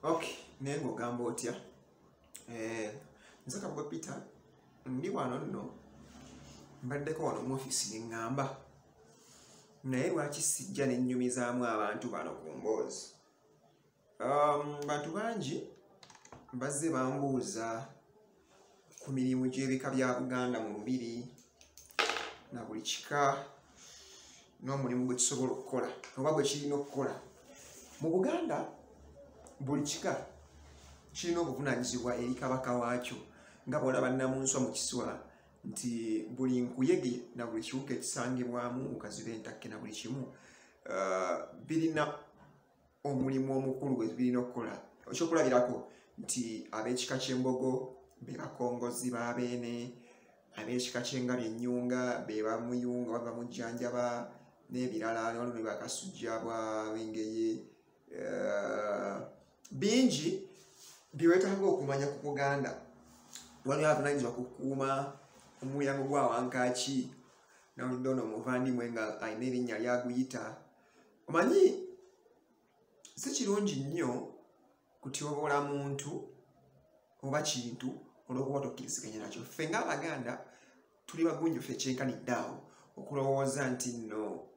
Okay, naye ng'ogamba otya? Nze Kabugo Peter, ndi wano nno mbaddeko wano mu ofiisi ne ŋŋamba naye lwaki sijja ne nnyumizaamu abantu bano ku mboozi. Bantu bangi bazze bambuuza ku mirimu gy'ebika bya Buganda mu lubiri na buli kika n'omulimu gwe kisobola okukola oba gwe kirina okukola. Mu Buganda buli kika kirina obuvunaanyizibwa eri kabaka waakyo, nga bw'olaba Nnamunswa mu kiswa nti buli nkuyege na buli kiwuka ekisangibwamu kazibe entakke na buli kimu birina omulimu omukulu gwe birina okukola. Ekyokulabirako nti ab'ekika ky'embogo be bakongozi ba Beene, ab'ekika ky'engabi ennyunga be bamuyunga bava mujjanjaba n'ebirala, waliwo ne bakasujja bw'ab'engeye. Bingi bye weetaaga okumanya ku Buganda. Waliwo abavunaanyizibwa ku kukuuma omulyango gwa Wankaaki, nawulidde ono omuvandimwe nga alina erinnya ly'aguyita. Omanyi si kirungi nnyo kutyoboola muntu oba kintu olw'okuba tokkiriziganya nakyo. Ffe ng'Abaganda tuli bagunjufu ekyenkanidde awo okulowooza nti nno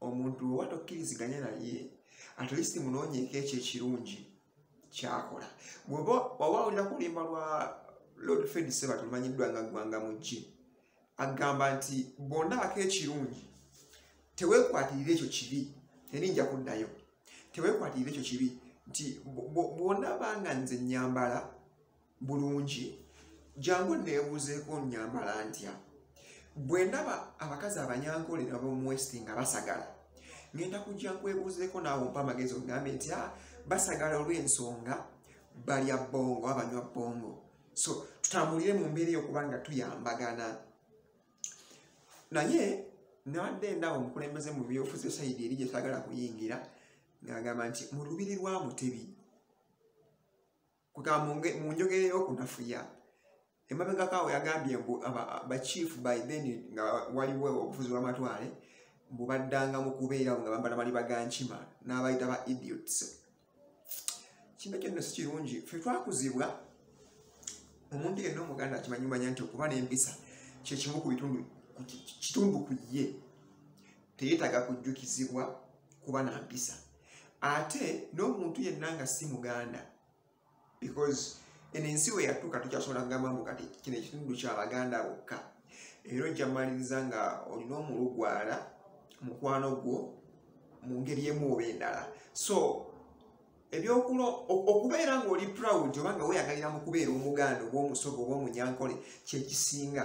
omuntu oba tokkiriziganya naye at least munoonyeeko ekyo ekirungi kyakola. Bw'oba owulira ku luyimba lwa Lord Fred Ssebatu lumanyiddwa nga Ggwanga Mujje, agamba nti bw'ondabako ekirungi teweekwatirira ekyo kibi, eri nja kuddayo, teweekwatirira ekyo kibi nti bw'ondaba nga nze nnyambala bulungi jangu neebuuzeeko nnyambala ntya. Bwe ndaba abakazi Abanyankole n'ab'omu West nga basagala, ngenda kujja nkwebuuzeeko naawe ompa amagezi ogambe nti basagala olw'ensonga balya bbongo oba banywa bbongo. So tutambulire mu mbeera ey'okuba nga tuyambagana. Naye nabadde ndaba omukulembeze mu byobufuzi sayidi eri gye twagala kuyingira ng'agamba nti mu lubiri lwa Mutebi, kugamba mu njogera ey'okunafuya, emabegako awo yagambye mbu bachief by then nga waliwo obufuzi bw'amatwale mbu baddanga mu kubeerawo nga bambala maliba ga nkima n'abayita ba idiots. Kino kyo nno si kirungi. Ffe twakuzibwa omuntu yenna Omuganda akimanyimanya nti okuba n'empisa kye kimu ku bitundu kitundu ku ye, teyeetaaga kujjukizibwa kuba na mpisa. Ate n'omuntu yenna nga si Muganda, because eno ensi we yatuuka tukyasobola kugamba mbu kati kino ekitundu ky'Abaganda bokka. Era ojja mmaliriza nga olina omulugwala mukwano gwo mu ngeri emu oba endala. So okubeera ng'oli proud oba nga weeyagalira mu kubeera Omuganda oba Omusoga oba Omunyankole kyekisinga,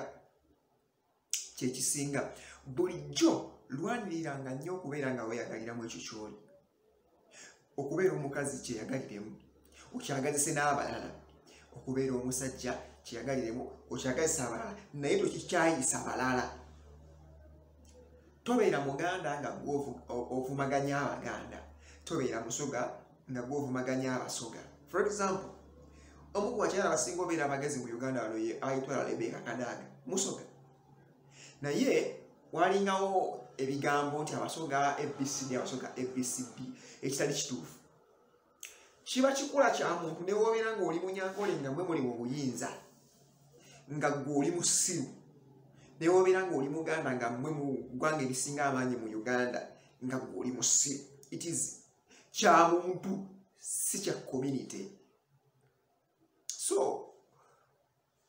kyekisinga. Bulijjo lwaniriranga nnyo okubeera nga weeyagaliramu ekyo ky'oli. Okubeera omukazi kyeyagaliremu, okyagazise n'abalala. Okubeera omusajja kyeyagaliremu, okyagazise abalala, naye tokikyayisa balala. Tobeera Muganda nga gwe ovumaganya Abaganda, tobeera Musoga nga gwe ovumaganya Abasoga. For example, omu ku bakyala abasinga obeera abagezi mu Uganda wano ye ayitwala Rebecca Kadaga, Musoga. Naye walingawo ebigambo nti Abasoga ABCD, Abasoga ABCD, ekitali kituufu. Kiba kikula kya muntu ne w'obeera ng'oli Munyankole nga mwe muli mu buyinza, nga ggwe oli musiru, ne w'obeera ng'oli Muganda nga mmwe mu ggwanga erisinga amaanyi mu Uganda nga ggwe oli musiru. It is kya muntu, si kya community. So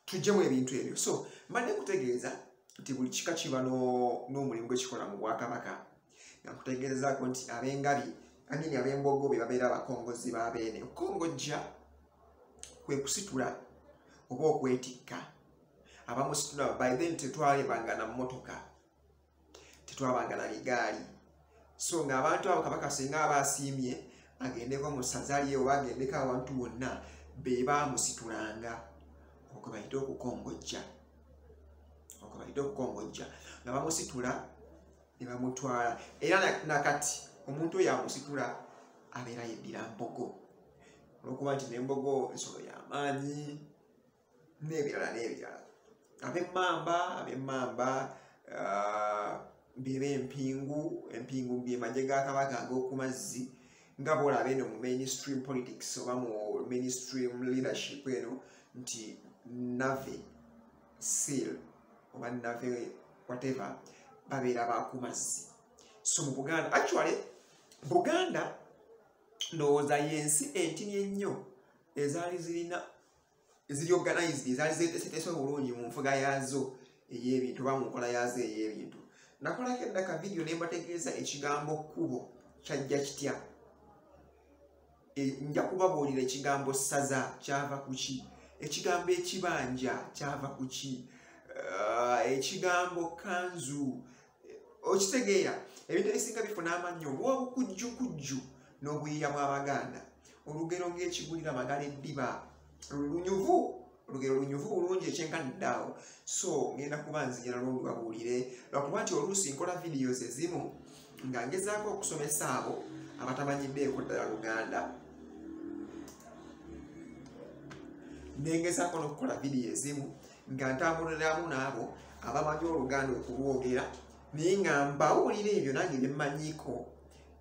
tuggyemu ebintu ebyo. So mbadde nkutegeeza nti buli kika kiba n'omulimu gwe kikola mu bwakabaka. Nga nkutegeezaako nti ab'engabi anini ab'embogo be babeera abakongozi ba Beene. Okukongojja kwe kusitula oba okwetikka. Abamusitula by then tetwalebanga na mmotoka, tetwabanga na bigaali. So ng'abantu abo kabaka singa aba asiimye agendeko mu ssaza lye oba agendeko awantu wonna, be baamusitulanga, okwo bayite okukongojja, okwo bayite okukongojja, nga bamusitula ne bamutwala. Era nakati omuntu oyo amusitula abeera yeddira mbogo, olw'okuba nti n'embogo ensolo y'amaanyi n'ebirala n'ebirala. Ab'emmamba be b'empingu, empingu ge magye ga kabaka ag'oku mazzi. Nga bw'olaba eno mu mainstream politics oba mu mainstream leadership eno nti navy seal oba navy whatever babeera bakumazzi. So mu Buganda, actually Buganda ndowooza y'ensi entini ennyo ezaali zirina eziri organized, ezaali zeeteeseteese obulungi mu nfuga yaazo ey'ebintu oba mu nkola yaazo ey'ebintu. Nakolako edda ka vidiyo ne mbategeeza ekigambo kkubo kyajja kitya. Nja kubabuulira ekigambo ssaza kyava ku ki, ekigambo ekibanja kyava ku ki, ekigambo kanzu. Okitegeera ebintu ebisinga bifuna amannyo olw'obukujjukujju n'obuyiiya bw'Abaganda. Olugero ng'ekigulira magala eddiba lunyuvu, olugero lunyuvu bulungi ekyenkanidde awo. So ngenda kuba nzijira lw'olubabuulire, lwakuba nti oluusi nkola videos ezimu nga ngezaako okusomesa abo abatamanyiddeeko ddala Luganda, nengezaako n'okukola vidiyo ezimu nga ntambuliramu n'abo abamanyi Oluganda okulwogera, naye nga mbawulira ebyo nange bye mmanyiiko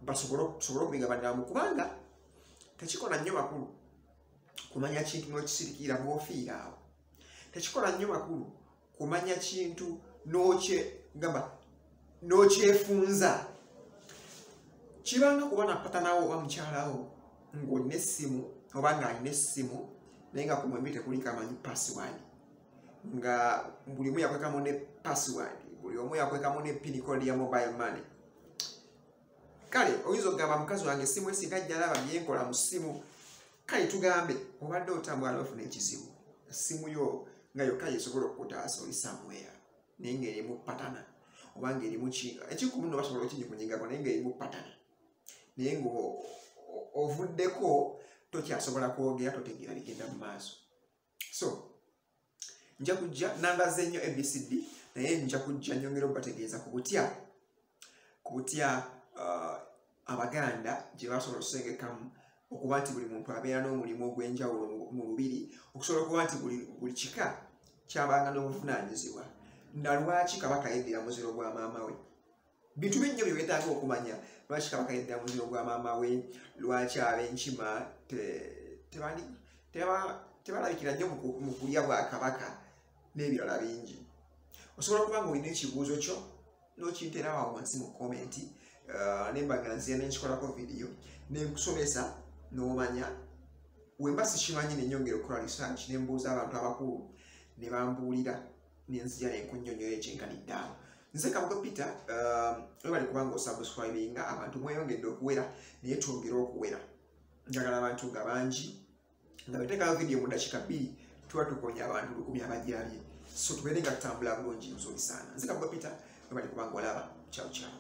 basobole okubigabaniramu, kubanga tekikola nnyo makulu kumanya kintu n'okisirikira bw'ofiira awo. Tekikola nnyo makulu kumanya kintu n'okyefunza. Kibanga kuba napatanawo oba mukyalawo ng'olina essimu oba ng'alina essimu naye nga ku mwembi tekuliko amanyi password, nga buli omu yakwekamu ne password, buli omu yakwekamu ne pin code ya mobile money. Kale oyinza okugamba mukazi wange essimu esinga ajja alaba bye nkola mu ssimu. Kale tugambe obadde otambula n'ofuna ekizibu, essimu yo nga yokka yesobola okukutaasa oli somewhere naye ng'erimu patana oba ng'erimu ki ekikumu nno basobola okinyikunyigako naye ng'erimu patana, naye ng'ovuddeko tokyasobola kwogera, totegeera bigenda mu maaso. So nja kujja nambaze nnyo ABCD, naye nja kujja nnyongera okubategeeza ku butya Abaganda gye basobola okusengekamu okuba nti buli muntu abeera n'omulimu ogw'enjawulo mu lubiri, okusobola okuba nti buli kika kyabanga n'obuvunaanyizibwa. Na lwaki Kabaka yeddira muziro gwa maama we? Bintu bingi bye weetaaga okumanya. Lwaki Kabaka yeddira muziro gwa maama we? Lwaki ab'enkima tebalabikira nnyo mu kulya bwa Kabaka n'ebirala bingi. Osobola okuba ng'olina ekibuuzo kyo n'okinteera awo wansi mu komenti, nemba nga nzira nenkikolako vidiyo nenkusomesa n'omanya. Wemba sikimanyi nennyongera okukola research ne mbuuza abantu abakulu ne bambuulira nenzija nenkunnyonnyola ekyenkanidde awo. Nze Kabugo Peter, webale kubanga osubscribinga, abantu mweyongedde okuwera naye twongere okuwera. Njagala abantu nga bangi nga beteekayo vidiyo mu ddakiika 2 tuba tukonya abantu 1000 abagirabye. So tubeere nga tutambula bulungi nzoli sana. Nze Kabugo Peter, webale kubanga olaba. Ciao ciao.